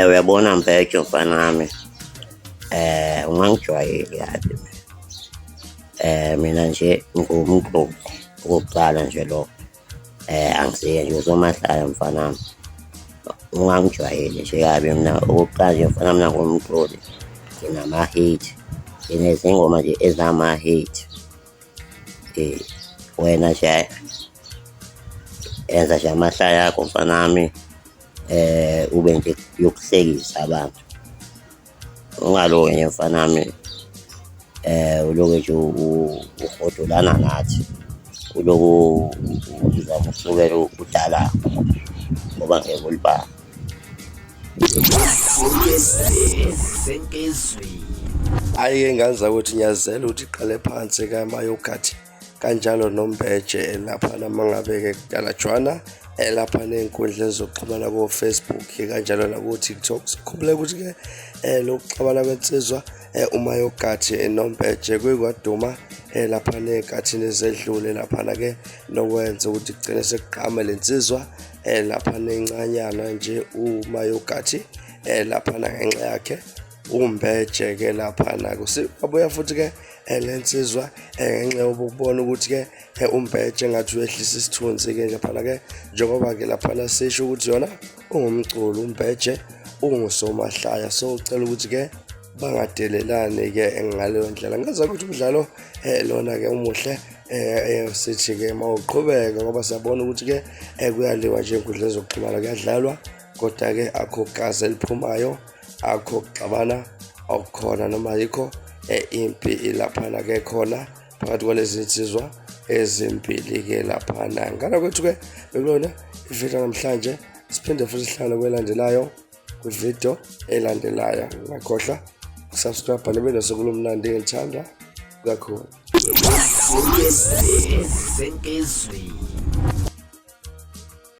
Uyabona Mbejo mfana wami, ungangijwayeli kabi. Mina nje ngiwumxoxi okokuqala nje lokho. Angisiye nje usomahlaya mfana wami. Ungangijwayeli nje kabi mina okokuqala nje mfana mina ngiwumculi, nginama-hit, nginezingoma nje ezama-hit. Wena nje enza nje amahlaya akho mfana wami, ube nje yokuhlekisa abantu. Ungaloku nje mfana wami uloku nje uhodolana nathi, uloku uzama ukusukela udala ngoba ngeke ulibambe. Hhayi-ke ngane zakwethu ngiyazela ukuthi iqale phansi kaMayogathi kanjalo noMbeje laphana uma ngabe-ke kudala jwana lapha ney'nkundleni zokuxhumana ko-Facebook kanjalo naku-TikTok. Sikhumbule ukuthi-ke um lokuxabana kwensizwa um uMayogathi noMbeje kuye kwaduma um lapha ney'nkathini ezedlule laphana-ke nokwenza ukuthi kugcine sekugqame le nsizwa um laphana encanyana nje uMayogathi um laphana ngenxa yakhe umbeje-ke laphana wabuya futhi-ke eh, le nsizwa eh, ngenxa yokubona ukuthi-ke eh, umbeje ngathi uyehlisa isithunzi-ke laphana-ke njengoba-ke laphana sisho ukuthi yona ungumculi umbeje ungusomahlaya so ucela ukuthi-ke bangadelelani-ke ngaleyo ndlela ngaza ukuthi umdlalo um lona-ke umuhle eh sithi ke mawuqhubeka ngoba siyabona ukuthi ke eh, kuyaliwa nje enkundleni zokuxhumana kuyadlalwa kodwa ke akho gazi eliphumayo akho kuxabana okukhona noma yikho eh, impi ilaphana ke khona phakathi kwalezi nsizwa ezimbili ke laphana ngala kwethu ke bekulona ividiyo namhlanje siphinde futhi sihlangane kwelandelayo kwividiyo elandelayo ngakhohlwa ukusubscribe nibe nosuku lomnandi ngithanda kakhulu. Senkezweni.